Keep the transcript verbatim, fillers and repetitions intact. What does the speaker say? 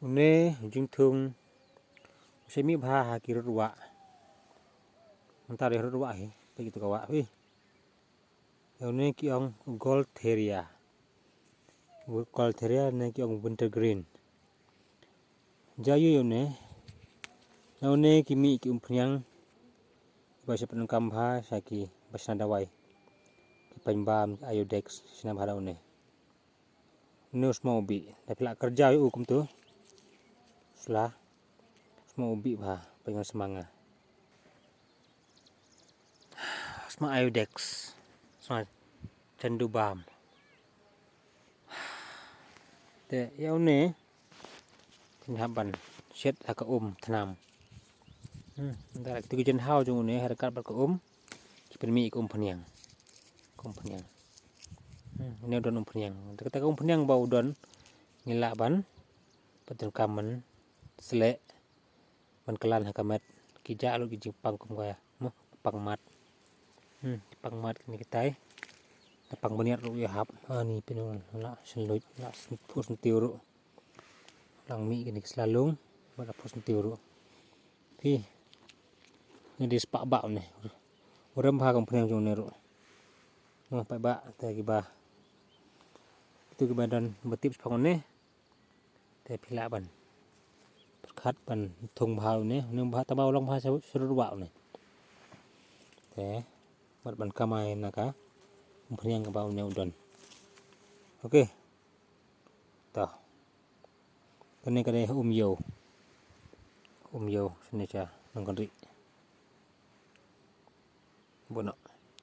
Une u jingthung u shait mih bha ha ki rud wah. Mynta dei rud wah hi, peit kito ka wah hi. Ïa une ki ong Gaultheria. Gaultheria ne ki ong wintergreen. Jia ïa une. Ïa une ki mih ki umphniang. Ba shah pyndonkam bha sha ki ba shna dawai. Ki pain bam, ki Iodex, shna bha da une. Une u sma u bih. Da phi lah kyrjaw ïa u kumto. Sla. Sma u bih bha, pyngan sma nga. Sma Iodex. Sma chandu bam. Te ïa une phin hap ban shet ha ka um thnam. Hmm, da kito ki jynhaw jong une ha ryngkat bad ka um ki pynmih ka umphniang. Ka umphniang. Hmm, une u don umphniang. Te kata ka umphniang ba u don ngi lah ban pyndonkam ban sleh ban kyllan ha ka met. Ki jah lut ki jingpang kum ka mo pang mat. Hmm, ki pang mat kine kitai. Te pang bniat ruh ïa hap. Ani pyndonkam la shen lut la shen pus ntiu ruh. Lang mih kine ki slalung bad la pus ntiu ruh. Phi. Ni di spah ba une. U rem bha ka umphniang jong une ruh. Mo pait ba te kiba. Kito kiba don ba tip spah une. Te phi lah ban pyrkhat ban thung bha une, une bha taba u long bha sha rud wah une. Te bad ban kamai na ka umphniang kaba une u don. Okay. To. Kane ka dei um ïew. Um ïew signature nongkynrih. Bun noh.